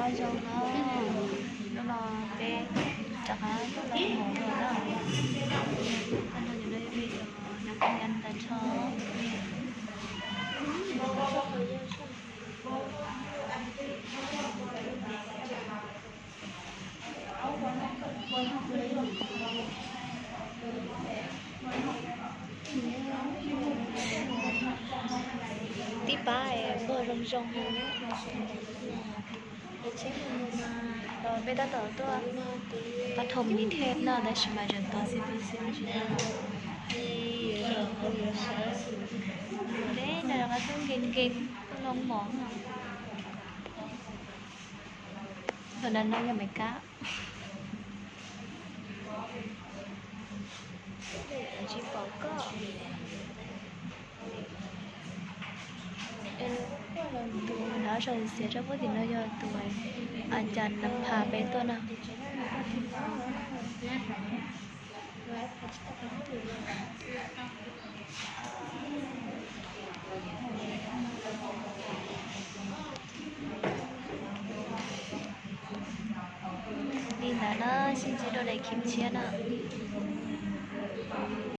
Nyob zoo na, hnub no peb rov qab tuaj lawm mus dua na. Hnub no yog peb cov nyob Phaj Nyas tag nrho. Tib pab npog zoo zoo. Peb tab tom tuaj pab thom li thiab no tab sis mas tseem tos C P C tsis tau. Deb no rov qab tuaj nkees nkees tuaj loo mov no. Tus nas no yog Maiv Kab. Tsis pom koj. Tus nraud xiav rau pub tim no yog tus a cas nas pha peb tuaj no. Li ntawd na, sib ntsib dua daim clip tshiab na.